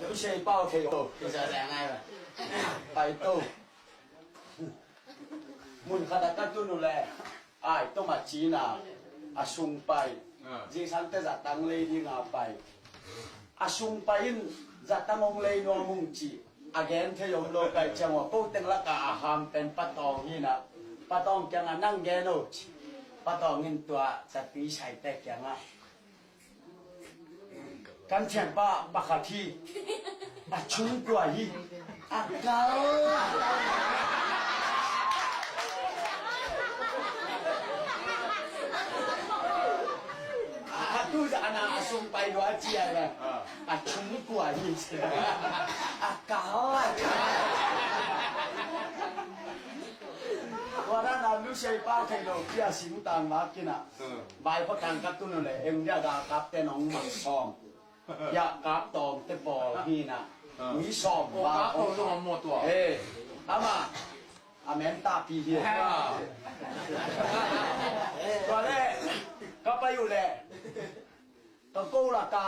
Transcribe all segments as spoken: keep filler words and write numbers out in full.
Lusei pau thei o. Pai to. Mun khat ah ka tun uh leh, ai, tawm a cina a sung pai. Ah. Zingsang teh zatang lei ding a pai. A sung pai in zatang hong lei nuam ung ci. A gen thei om lo ka hih ciang ua, ko teng lakah a ham pen Pa Tawng hi na. Pa Tawng kiangah nang gen o ci. Pa Tawng in tua zatui saite kiangah, kan thianpa pakhat hi. A chung kua hi. A kal. A tu zah a na a sung pai lua a ci a le. A chung kua hi. A kal. Tua dan a Lusei pau thei lo pi a singtang vak in a. Vaiphotang ka tun uh leh, eng dia galkapte nong mang sawm. Hiah kap tawmte pawl hi na. Mi sawm va. Kap tawm zong om maw tua? Eh, ama a men tahpi hi. Tua leh ka pai uh leh, ka ko laka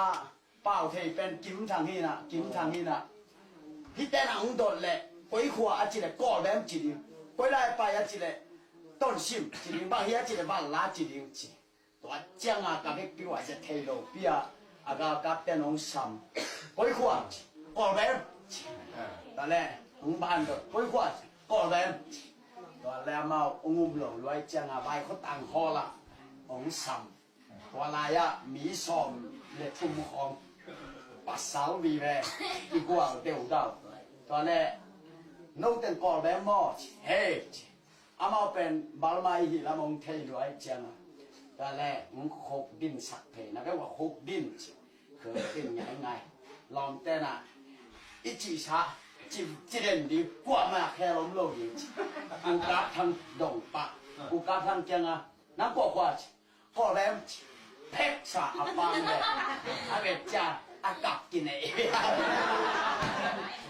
pau thei pen Kim Thang hi na, Kim Thang hi na. Hihte na hong dot leh, koi khua a ci leh Kawlbem ci ding. Koi lai pai a ci leh Tonsim ci ding. Bang hi a ci leh Vanla ci ding ci. Tua ciangah ka vekpi uh a zia thei lo pi a, a galkapte nong sam. Koi khua ci, Kawlbem ci. Tua leh hong ban dot, koi khua ci, Kawlbem ci. Tua leh amau hong um lo luai ciangah Vaikhotang hall ah hong sam. Tua lai-ah mi sawm le thum khawng, pasal vive, i gual deudau. Tua leh, no teng Kawlbem maw ci, he ci. Amau pen Burma i hih lam hong thei lua ahih ciangah, tua leh hong khuk dinsak thei na, bek ua khuk din ci. Khuk din ngaingai. Lawmte na i cihsa ci, ci den ding, kuamah khel om lo ding ci. U Kap Thang dong pah. U Kap Thang kiangah, nang kua khua ci. Kawlbem ci. Pheksa a pang le a vet ciang a kap kinei.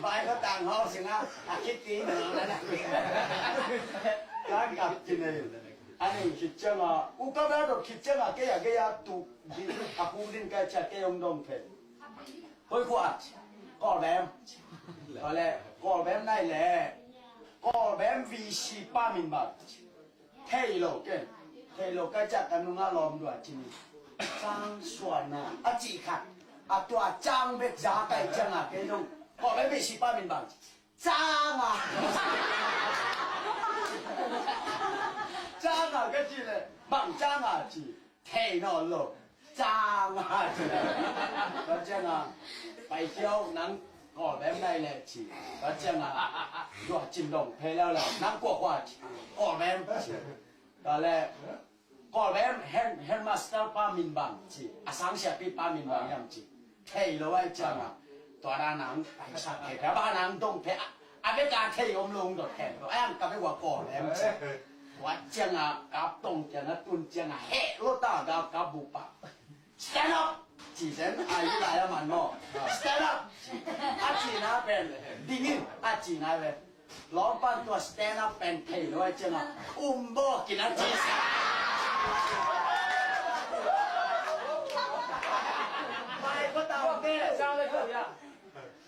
Vaikhotang hall sungah a khit kei nang na. Ka kap kinei. A ning khit ciangah, u ka bel dot khit ciangah kei a gei a tuk ding, a khuk din ka hih ciang kei hong dong phei. Koi khua ci. Kawlbem ci. Tua leh Kawlbem nai leh, Kawlbem V C pa min bang ci. Thei lo ken. Thei lo ka hih ciang ka nungah lawm dua ci ni. Cang suan na a cih khat. A tua cang bek za ka hih ciangah kei zong, Kawlbem V C pa min bang ci. Cang a. Cang a ka ci leh, bang cang a ci. Thei nawn lo. Cang a ci. Tua ciangah, pai kio, nang Kawlbem nai leh ci. Tua ciangah, tua cin dong phei leuleu, nang kua khua ci. Kawlbem ci. Tua leh, Kawlbem head, headmaster pa min bang ci. A sangsiapi pa min bang hiam ci. Thei lo ahih ciangah, tua dan nang paisak thei, tua dan nang dong thei, a, a bek a thei om lo hong dot thei, tua a yang ka bek ua Kawlbem ci. Tua ciangah, kap tong ciangah, tun ciangah, heh lo ta, galkap bup ah. Stand up! Ci zen, a i lai a man maw. Stand up! Ci. A cihna pen, ding in, a cihna pen. Lawmpan tua stand up pen thei lo ahih ciangah, um bawk in a ci sa. Vaikhotangte,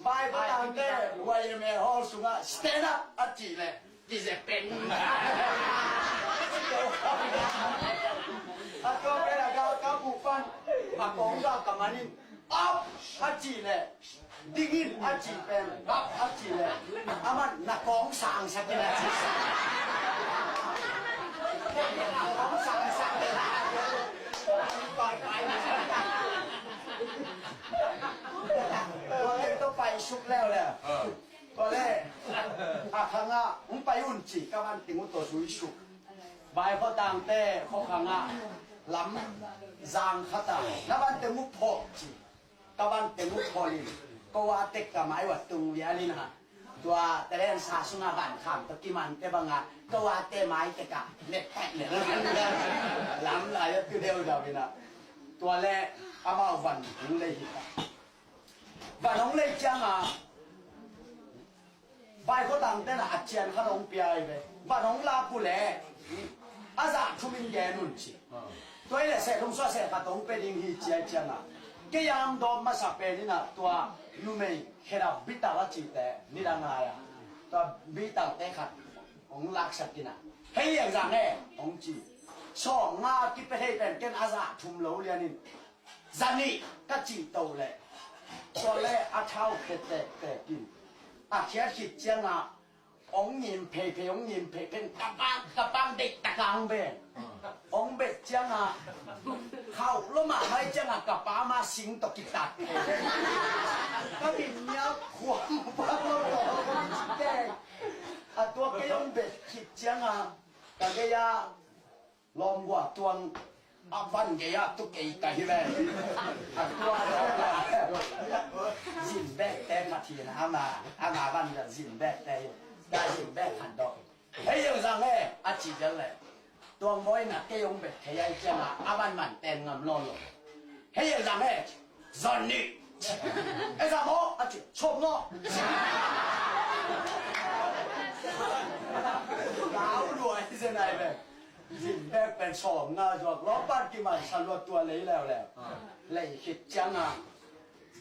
Vaikhotangte, Y M A hall sungah stand up a cih leh, kizep pen. A tua pen a galkap bup pan, a kong galkap man in, up a cih leh, ding in a cih pen, up a cih leh, aman na kong sangsak in a ci. Na kong sangsak in. Tua leh tawh paisuk leuleu. Tua leh a khangah hong pai un ci, ka van teng uh tawh zuisuk. Vaikhotangte khuakhangah lam zang khat ah, na van teng uh phawk ci. Ka van teng uh phawk in, ko a tek ka mai uh a tung vial in a. Tua talen sa sungah van kham tawh kimante bangah, ko a te mai tek ah, let pet let. Lam lai a tu deuh deuh in a. Tua leh amau van hong lei hi ta. Van hong lei ciangah, Vaikhotangte na a cian khat hong pia hi ve. Van hong lak uh leh, a zah thum in gen un ci. Tua hi leh seh thum suah seh khat hong pia ding hi ci ahih ciangah, Kei a hong dawp masa pen in ah tua numei khedap bital a cihte nidang lai a, tua bitalte khat hong laksak in ah, hei liangzang e, hong ci. Sawmnga kipia thei pen ken a za thum lo lian in, za nih ka cih to leh, tua le a thau khe tektek in a khiat khit ciangah hong ngim pheiphe, hong ngim pheiphe, ka pang, ka pang deih taka hong ben. Hong bet ciangah khauh lo mahmah ciangah ka pa ma sing tawh kitat. Ka min nial khuam bak lo tawh hong ci teng. A tua kei hong bet khit ciangah ka gei a lawmgua tuang a van gei ah tu kei ka hi ve. A tua zin bekte Pathian ama, ama van zin bekte hi. Ka zin bek khan dawh. Hei liangzang e, a ci zel le. Tuang mawi na kei hong bet thei ai ciangah a van man ten ngam lawn lo. Hei liangzang e, zon nih. E za maw? A ci, sawm maw? Lau lua hi zen ai ve. Zin bek pen sawmnga zuak lawpan kiman sa luat tua lei leuleu. Lei khit ciangah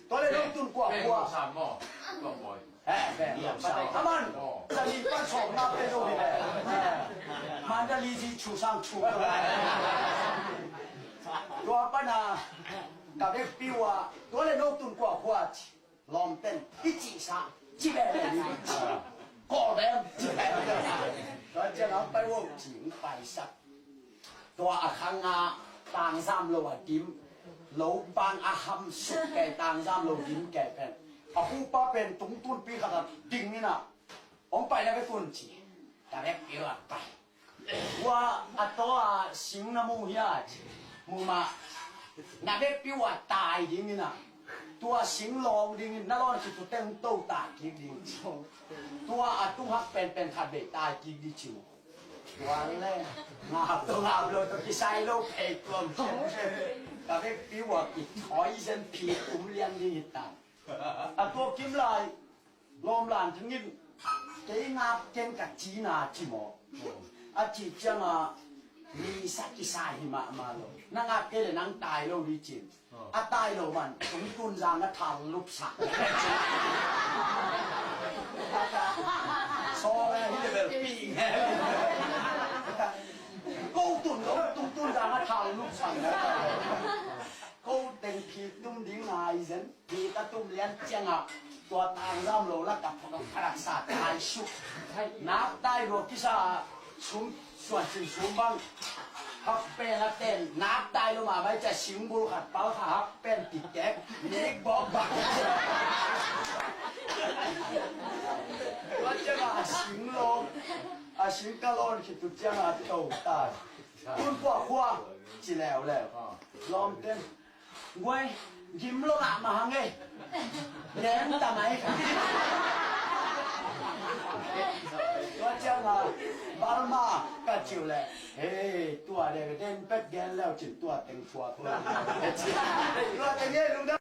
tua le dong tun kuakua. Sam maw? Kuakua. Eh, bek lo sa. Aman, sa li pan sawmnga pe lo hi le. Mandali zi chu sang chu. Tua pana ka vekpi uh a tua le dong tun kuakua ci. Lawmten i cihsa ci bek le ni. Kawl bek ci bek. Tua ciang a pai uh ci, paisak. Tua a khang a tangzam lo a dim, lo pang a ham suk kei, tangzam lo dim kei pen a pupa pen tungtunpi khat a ding in ah hong pai na vekun ci. Ka vekpi uh a pai. Tua a taw a sing na mu hia ci. Mu mah. Na vekpi uh a tai ding in ah tua sing lawng ding in na lawn ci tu teng to tai kik ding. Tua a tung hak penpen khat vei tai kik ding ci mu. Tua le ngap to ngap lo to kisai lo pei tuam. Ka vekpi uh a ki thoi zen phi tum lian ding hi ta. A tua kim lai Lawm Lan Thang in kei ngap keng ka cina ci maw? A cih ciangah mi sa kisai hi mahmah lo. Na ngap kei le nang tai lo ding cin. A tai lo man tungtun zang a thal lup sak. Saw le hi le bel pi nge. Ko tun lo tungtun zang a thal lup sak. Ko teng phi tum ding ngai zen. Phi ka tum lian ciangah tua tangzam lo lak a phot a pharak sa tai suk. Nak tai lo kisa sum suan sin sum bang. Hak pen a ten nak tai lo mahmah cia singbul khat pal kha hak pen ti kek nik bawk bang. Tua ciangah a sing lo a sing ka lawn khit tu ciangah a to tai. Tun kuakua ci leuleu. Lawmten Guai, gim lo ngah mahang ei. Neng ta mai. Tua ciang a Burma ka ciu le. Hei, tua de den pet gen leu cin tua teng thuak lo. Tua teng ei lungdam.